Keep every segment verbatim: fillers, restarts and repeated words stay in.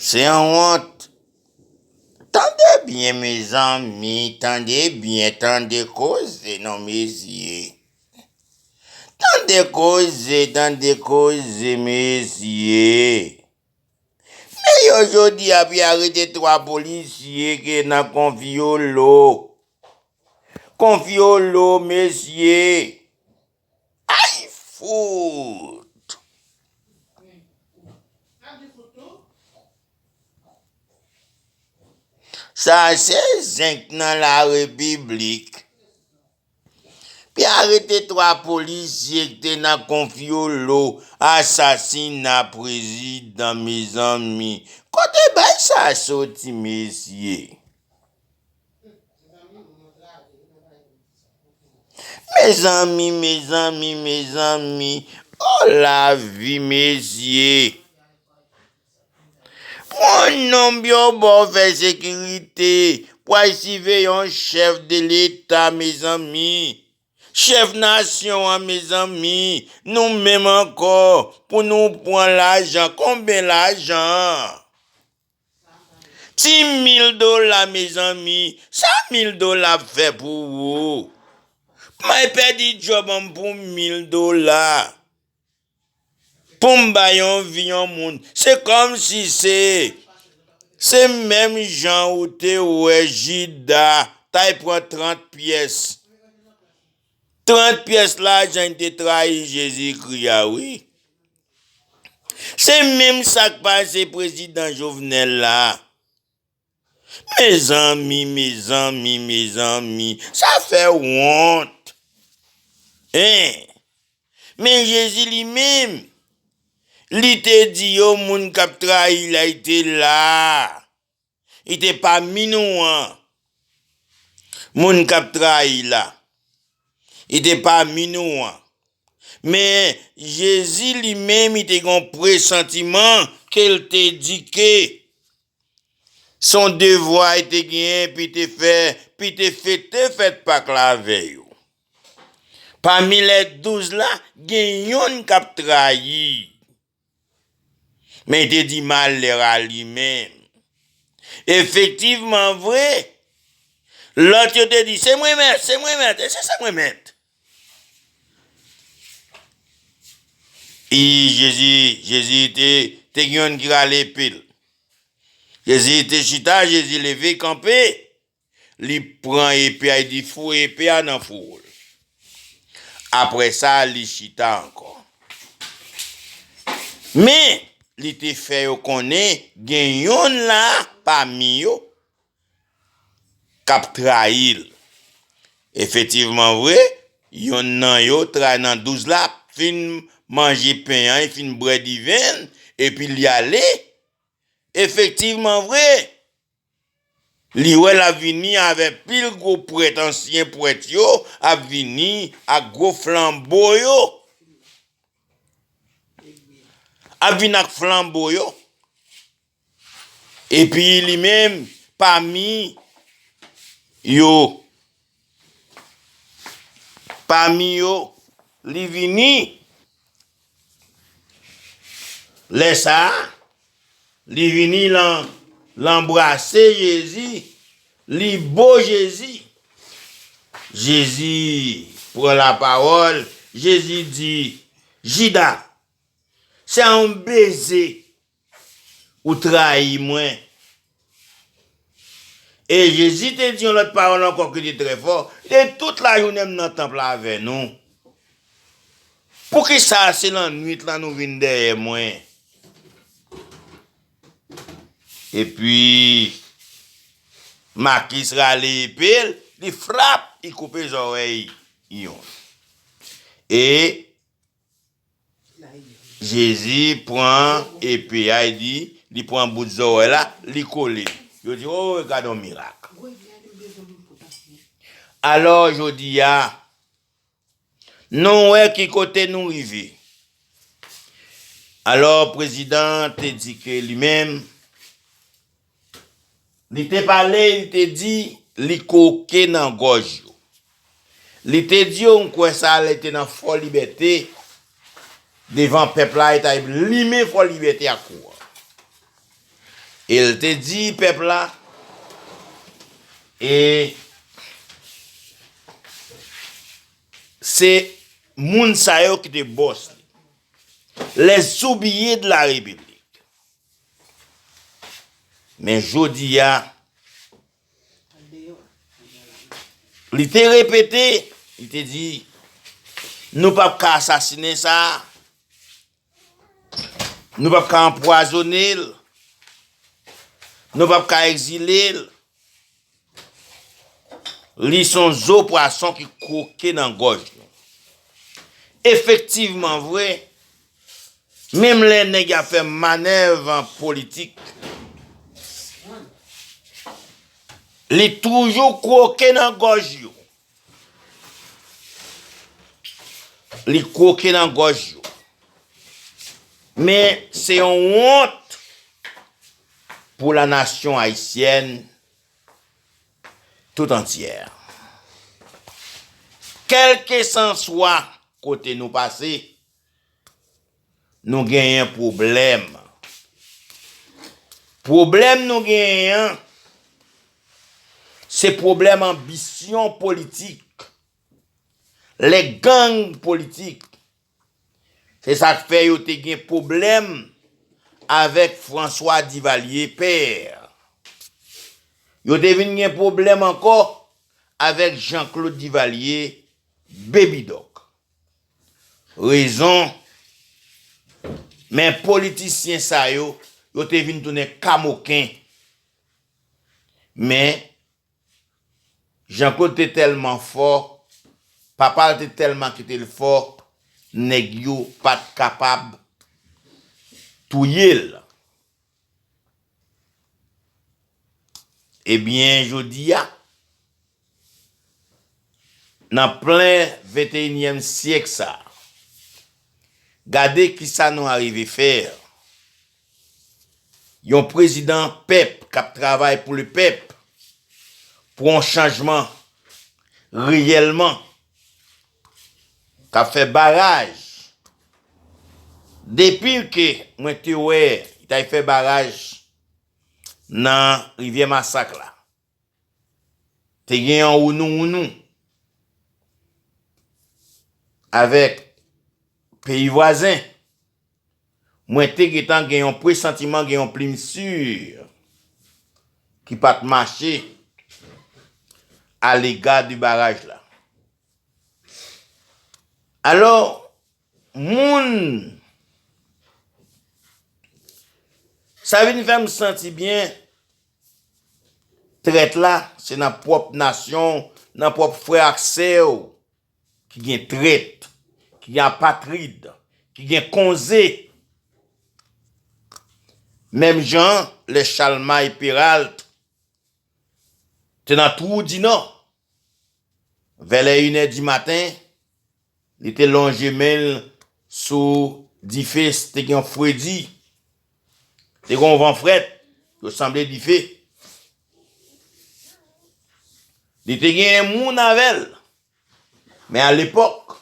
Se yon wont. Tande byen, mezanmi, tande byen, tande koze non, mesye. Tande koze, tande koze, mesye. Men yo jodi a ap arete twa polisye ke nan konfyolo. Konfyolo, mesye. Ay, fout! Sa se zenk nan larepiblik. Pi arete twa polisye ki te nan konfyolo asasina prezidan, mezanmi. Kote bay sa soti, mesye? Mezanmi, mezanmi, mezanmi. O lavi, mesye. Pran nonm yo ba w fè sekirite, pou al siveye yon chèf de leta, mezanmi. Chèf nasyon an, mezanmi, nou menm ankò, pou nou pran lajan, konbyen lajan? Ti mil dola, mezanmi, sa mil dola ap fè pou ou? Mwen pèdi djòb an pou mil dola. Pou m bay yon vi yon moun. Se kòmsi se, se menm jan ou te wè Jida t al pran trant pyès. Trant pyès lajan li te trayi Jezikri a, wi. Se menm sa k pase prezidan Jovenel la. Mezanmi, mezanmi, mezanmi, sa fè wont. Hein? Men Jezi li menm, li te di yo moun k ap trayi l la, li te la. Li te pami nou an. Moun k ap trayi la, li te pami nou an. Men Jezi li menm, li te gen yon presantiman ke l te di ke se yon devwa li te genyen, pou li te fè, pou li te fete fèt Pak la avè yo. Pami lè douz la, gen yonn k ap trayi. Men li te di, malè a li menm. Efektivman vre, lòt yo te di, se mwen mèt, se mwen mèt, e se sa mwen mèt. E Jezi, Jezi te, te gen yonn ki rale epe l. Jezi te chita, Jezi leve kanpe. Li pran epe a, li di, foure epe a nan fouwo l. Apre sa, li chita ankò. Men, li te fè yo konnen gen yonn la pami yo k ap trayi l. Efektivman vre, yonn nan yo, tra-, nan douz la, fin manje pen an, li fin bwè diven, epi li ale. Efektivman vre, li wè l ap vini avèk pil gwo prèt, ansyen prèt yo ap vini ak gwo flanbo yo. Ap vin ak flanbo yo. Epi li menm, pami yo, pami yo, li vini. Lè sa a, li vini, l an-, l anbrase Jezi, li bo Jezi. Jezi pran lapawòl, Jezi di, Jida, se a yon beze ou trayi mwen. E Jezi te di yon lòt pawòl ankò ki te trè fò, li te di, tout lajounen m nan tanp la avè nou. Poukisa se lannwit lan nou vin dèyè mwen? Epi, Makis rale epe l, li frap, li koupe zòrèy yonn. E Jezi pran epe a, li di, li pran bout zòrèy la, li kole. Yo di, o, gade yon mirak. Alò, jodi a, nou wè ki kote nou rive. Alò, prezidan te di ke li menm, li te pale, li te di, li kwoke nan gòj yo. Li te di yo, m kwè sa, lè li te nan Fò Libète, devan pèp la, li t al limen Fò Libète ak kou a. E l te di pèp la, e se moun sa yo ki te bòs li. Les oubliés de la République. Men jodi a, li te repete, li te di, nou p ap ka asasinen sa a, nou p ap ka anpwazonnen l, nou p ap ka egzile l. Li se yon zo pwason ki kwoke nan gòj nou. Efektivman vre, menm lè nèg y ap fè manèv politik, li toujou kwoke nan gòj yo. Li kwoke nan gòj yo. Men se yon wont pou la nasyon ayisyèn tout antyè. Kèlkeswa kote nou pase, nou genyen pwoblèm. Pwoblèm nou genyen an, se pwoblèm anbisyon politik. Les gangs politiques. Se sa k fè yo te gen pwoblèm avèk François Duvalier pè. Yo te vin gen pwoblèm ankò avèk Jean-Claude Duvalier, Baby Doc. Rezon, men politisyen sa yo, yo te vin tounen kamoken. Men, Jean-Claude te tèlman fò, papa l te tèlman kite l fò, nèg yo pa t kapab touye l. Ebyen, jodi a, nan plen venteyinyèm syèk sa a, gade kisa nou arive fè. Yon prezidan pèp k ap travay pou lepèp, pou yon chanjman reyèlman, k ap fè baraj. Depi ke mwen te wè li t al fè baraj nan Rivyè Masak la, te gen yon wounou wounou avèk peyi vwazen. Mwen te gentan gen yon presantiman, gen yon plimsi ki pa t mache alega de baraj la. Alò, moun, sa vin fè m santi byen, trèt la, se nan pwòp nasyon w, nan pwòp frè ak sè w ki gen trèt, ki gen apatrid, ki gen konze. Menm jan lè Chalmay Peralt te nan Twou di Nò, vè lè inè di maten, li te lonje men l sou dife, te gen yon fredi, te gen yon van frèt, yo sanble dife. Li te gen moun avè l. Men alepòk,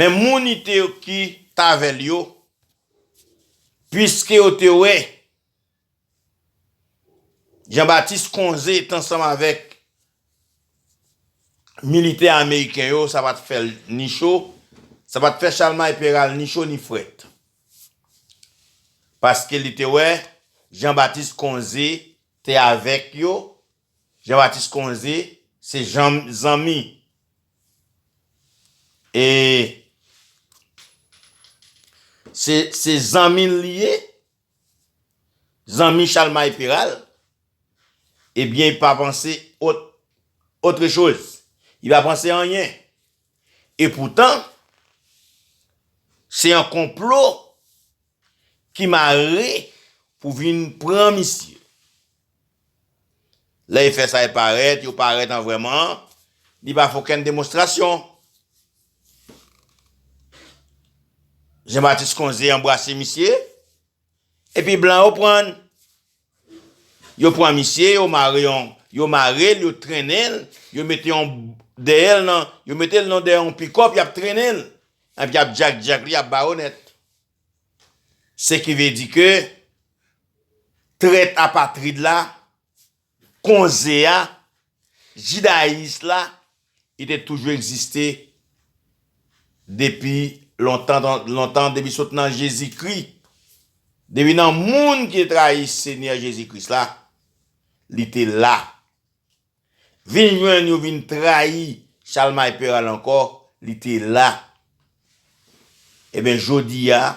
men moun li te, ki t avè l yo, piske yo te wè Jean-Baptiste Conzé t ansanm avèk militè ameriken yo, sa pa t fè l ni cho, sa pa t fè Chalmay Peralt ni cho ni frèt. Paske li te wè Jean-Baptiste Conzé te avèk yo, Jean-Baptiste Conzé se jan, zanmi. E se, se zanmi l li ye, zanmi Chalmay Peralt, ebyen, li pa panse ot, otre choz. Li pa panse anyen. E poutan, se yon konplo ki mare pou vin pran misye. Lè yo fè sa, yo parèt, yo parèt an vrèman, li pa fè okenn demonstrasyon. Jean-Baptiste Conzé anbrase misye, epi blan yo pran l. Yo pran misye, yo mare yon, yo mare l, yo trennen l, yo mete yon dèyè l nan, yo mete l nan dèyè yon pikòp, y ap trennen l. Epi y ap djak djak li, y ap ba yo nèt. Se ki vle di ke trèt apatrid la, konze a, jidayis la, li te toujou egziste depi lontan, lontan, depi sot nan Jezikri. Depi nan moun ki te trayi Senyè Jezi Kris la, li te la. Vin jwenn yo vin trayi Chalmay Peral ankò, li te la. Ebyen, jodi a,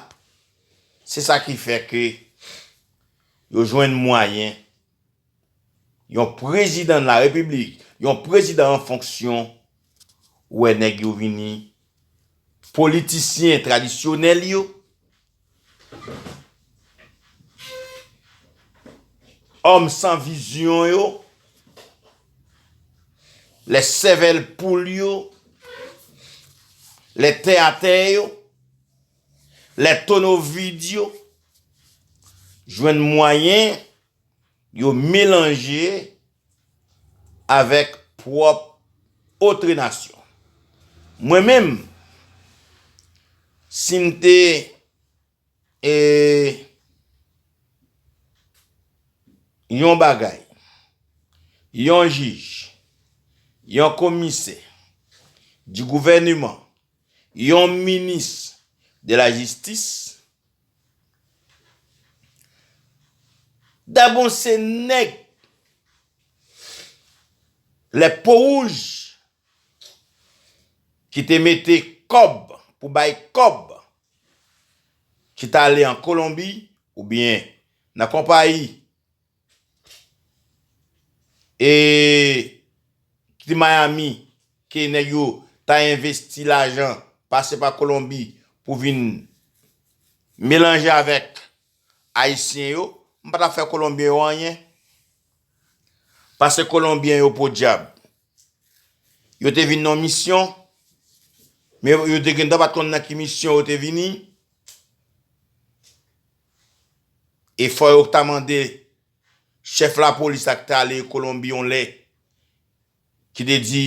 se sa ki fè ke yo jwenn mwayen, yon prezidan de la repiblik, yon prezidan an fonksyon, ou wè nèg yo vini, politisyen tradisyonèl yo, òm san vizyon yo, lè sèvèl poul yo, lè tè atè yo, lè tono vid yo, jwenn mwayen yo melanje avèk pwòp otre nasyon. Mwen menm, si m te, e, yon bagay, yon jij, yon komisè di gouvèneman, yon minis de la jistis, dabò se nèg lè po wouj ki te mete kòb pou bay kòb ki t ale an Kolonbi oubyen nan konpayi e ki Miami, ke nèg yo ta envesti lajan, pase pa Kolonbi pou vin melanje avèk Ayisyen yo, m pa t ap fè Kolonbyen yo anyen. Paske Kolonbyen yo podyab. Yo te vin nan misyon, men yo te gentan pa t konn nan ki misyon yo te vini. E fò yo ta mande chèf lapolis la ki te ale Kolonbi yon lè, ki te di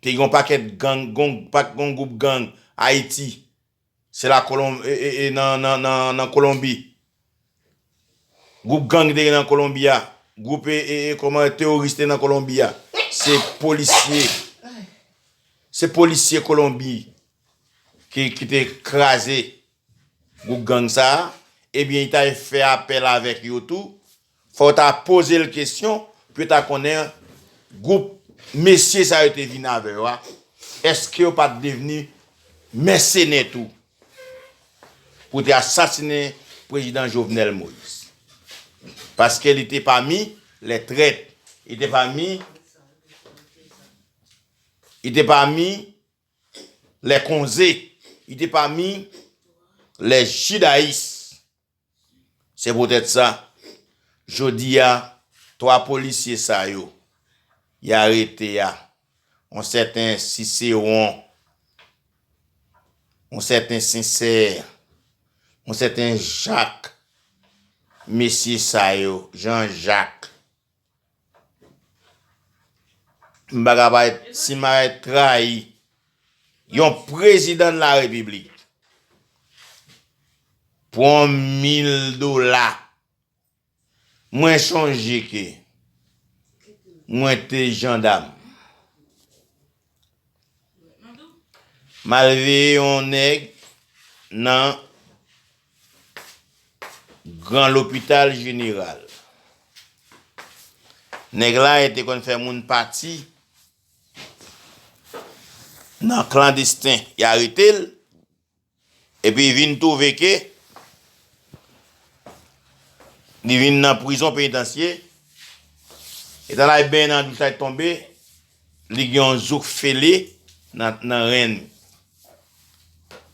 te gen yon pakèt gang, gon, pa, gon gwoup gang Ayiti. Se la Kolon-, e, e, e, nan, nan, nan, nan Kolonbi. Gwoup gang te gen nan Kolonbi a. Gwoup, e, e, e, kòman, teworis te nan Kolonbi a. Se polisye. Se polisye Kolonbi ki, ki te kraze gwoup gang sa a, ebyen, li ta fè apèl avèk yo tou. Fò w ta poze l kesyon pou yo ta konnen gwoup mesye sa yo te vin avè yo a, èske yo pa t devni mèsenè tou pou te asasinen prezidan Jovenel Moïse? Paske li te pami lè trèt, li te pami, li te pami lè konze, li te pami lè jidayis. Se poutèt sa, jodi a, twa polisye sa yo, y arete a, yon sèten Sisewon, yon sèten Sensè, yon sèten Jak, mesye sa yo, Jan Jak, M pa ka pa, si m pa trayi yon prezidan de la repiblik pou yon mil dola, mwen chonje ke mwen te jandam. M al veye yon nèg nan gran lopital jeneral. Nèg la, e te konn fè moun pati nan klandesten. Y arete l, epi vin twouve ke li vin nan prizon penitansye, etan l al benyen nan douch la, li tonbe, li gen yon zouk fele nan, nan ren li.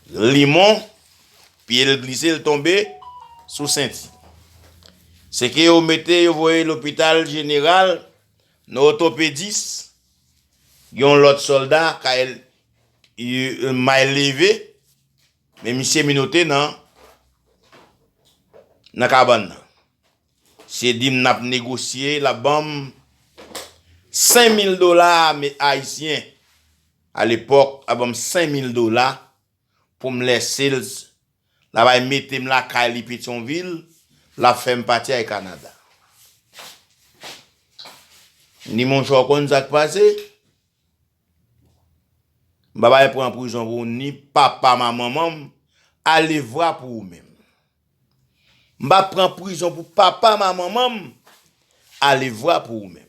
Limon, pye l glise, l tonbe sou senti. Se ke yo mete, yo voye lopital jeneral, nan otopedis, gen yon lòt sòlda, kay, may leve, men misye minote nan, nan kabann nan. Misye di m n ap negosye, l ap ban m senk mil dola ame-, ayisyen. Alepòk, l ap ban m senk mil dola pou m lèse l, l ap al mete m lakay li Petyonvil, l ap fè m pati al Kanada. Ni monchè, w konn sa k pase? M pa bay pran prizon pou ni papa m a manman m, alevwa pou ou menm. M pa pran prizon pou papa m a manman m, alevwa pou ou menm.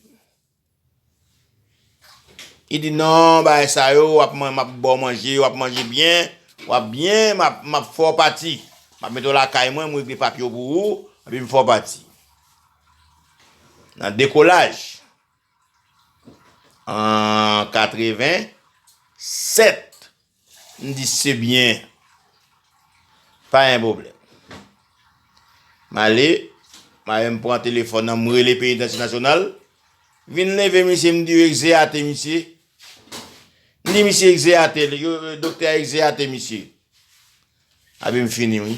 Li di, "Non, bagay sa yo, w ap man-, m ap ba w manje, w ap manje byen, w ap byen, m ap, m ap fè w pati. M ap mete w lakay mwen, m regle papye w pou ou, epi m fè w pati." Nan dekolaj, an katreven sèt, m di, "Se byen, pa gen pwoblèm." M ale, m ale, m pran telefòn nan, m rele Penitansye Nasyonal, vin leve misye, m di yo egzeyate misye. M di misye egzeyate, yo, yo, doktè a egzeyate misye. Epi m fini, wi.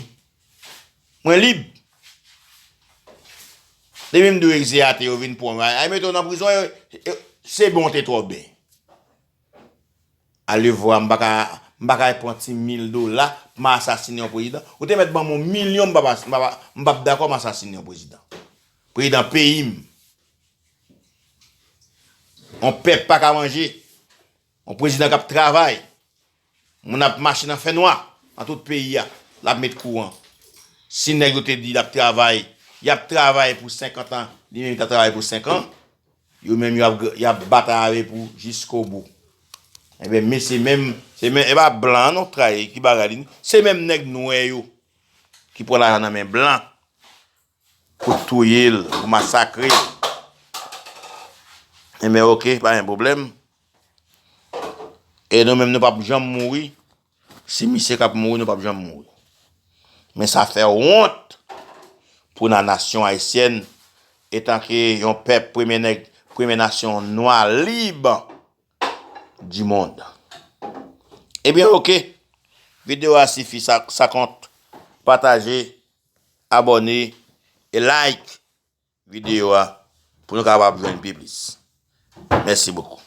Mwen lib. Depi m di w egzeyate, yo vin pran w. Ay, mete w nan prizon, yo, yo, se bon, te twò byen. Alevwa, m pa ka, m pa ka pran ti mil dola pou m asasinen yon prezidan. Ou te mèt ban m yon milyon, m p ap, m p ap, m p ap dakò m asasinen yon prezidan. Prezidan peyi m. Yon pèp pa ka manje. Yon prezidan k ap travay. Moun ap mache nan fènwa, nan tout peyi a. L ap met kouran. Si nèg yo te di l ap travay, y ap travay pou senkant an, li menm li t ap travay pou senk an, yo menm y ap, y ap batay avè pou jiskobou. Ebyen, men se menm, se menm, e pa blan non, tray, ki bagay li, se menm nèg nwè yo ki pran lajan nan men blan pou touye l, pou masakre l. Ebyen, oke, pa gen pwoblèm. E nou menm, nou p ap janm mouri. Si misye k ap mouri, nou p ap janm mouri. Men sa fè wont pou nan nasyon ayisyèn, etanke yon pèp, premye nèg, premye nasyon nwa lib du monde. Ebyen, oke. Videyo a sifi, sa, sa kont. Pataje, abòne e like videyo a pou nou kapab jwenn pi plis. Mèsi bokou.